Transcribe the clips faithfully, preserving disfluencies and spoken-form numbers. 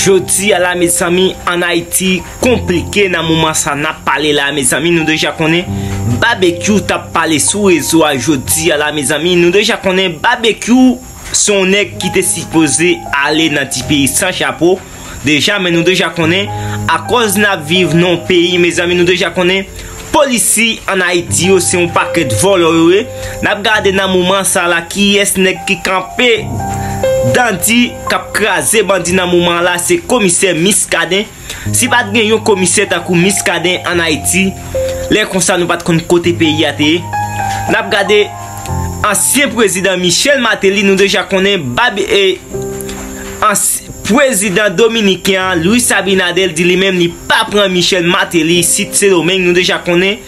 Jodi a la, mezanmi, ann Ayiti konplike nan moman sa n ap pale la, mezanmi. Nou deja konnen Babekyou t ap pale sou rezo a jodi a la, mezanmi. Nou deja konnen Babekyou se yon nèg ki te sipoze ale nan ti peyi san chapo deja, men nou deja konnen, akòz n ap viv nan yon peyi, mezanmi, nou deja konnen, polisi ann Ayiti yo se yon pakèt vòlò yo ye. N ap gade nan moman sa la kiyès nèg ki kanpe dandi k ap kraze bandi nan moman la, se komisè Miskaden. Si pa t gen yon komisè tankou Miskaden ann Ayiti, lè konsa nou pa t konn kote peyi a te ye. N ap gade ansyen prezidan Michel Martelly, nou deja konnen Babe e ans prezidan dominiken an, Luis Abinader, di li menm li pa pran Michel Martelly isit Sendomeng, nou deja konnen.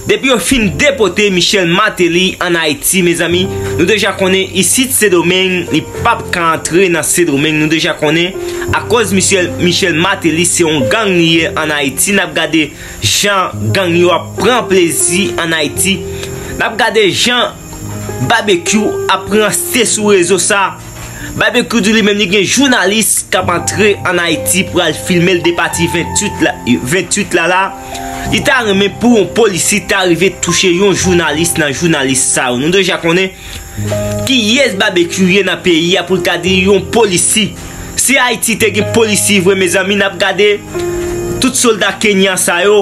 Depi yo fin depote Michel Martelly ann Ayiti, mezanmi, nou deja konnen isit Sendomeng, li p ap ka antre nan Sendomeng, nou deja konnen. Akòz Michel, Michel Martelly se yon gang li ye ann Ayiti, n ap gade jan gang yo ap pran plezi ann Ayiti. N ap gade jan Babekyou ap ranse sou rezo sa. Babekyou di li menm li gen jounalis k ap antre ann Ayiti pou al filme l de pati venntuit la, venntuit la la. Li ta renmen pou yon polisi ta rive touche yon jounalis nan jounalis sa yo. Nou deja konnen kiyès Babekyou ye nan peyi a pou l ta di yon polisi. Si Ayiti te gen polisi vre, mezanmi, n ap gade tout sòlda kenyan sa yo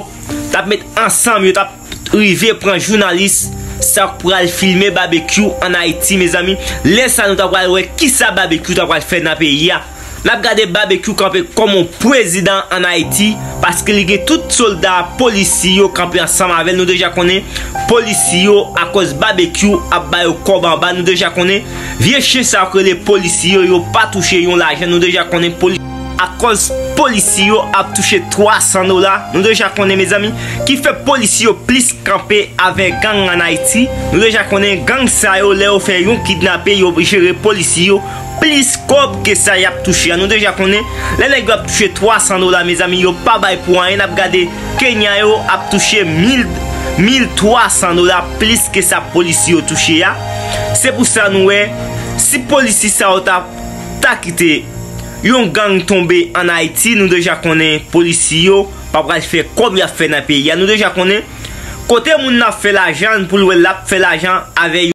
t ap met ansanm, yo t ap rive pran jounalis sa k pral filme Babekyou ann Ayiti, mezanmi. Lè sa nou ta pral wè kisa Babekyou ta pral fè nan peyi a. N ap gade Babekyou kanpe kòm yon prezidan ann Ayiti, paske li gen tout sòlda, polisi yo kanpe ansanm avè l. Nou deja konnen polisi yo, akòz Babekyou ap ba yo kòb anba, nou deja konnen vye chen sa yo k rele polisi yo, yo pa touche yon lajan, nou deja konnen poli-, akòz polisi yo ap touche twa san dola, nou deja konnen, mezanmi, ki fè polisi yo plis kanpe avè gang ann Ayiti. Nou deja konnen gang sa yo, lè yo fè yon kidnape, yo jere polisi yo plis kòb ke sa y ap touche a. Nou deja konnen, lè nèg yo ap touche twa san dola, mezanmi, yo pa bay pou anyen. N ap gade Kenya yo ap touche mil, mil twa san dola plis ke sa polisi yo touche a. Se pou sa nou wè, si polisi sa yo ta, ta kite yon gang tonbe ann Ayiti, nou deja konnen polisi yo pa pral fè kòb y ap fè nan peyi a. Nou deja konnen kote moun nan ap fè lajan, pou l wè l ap fè lajan avè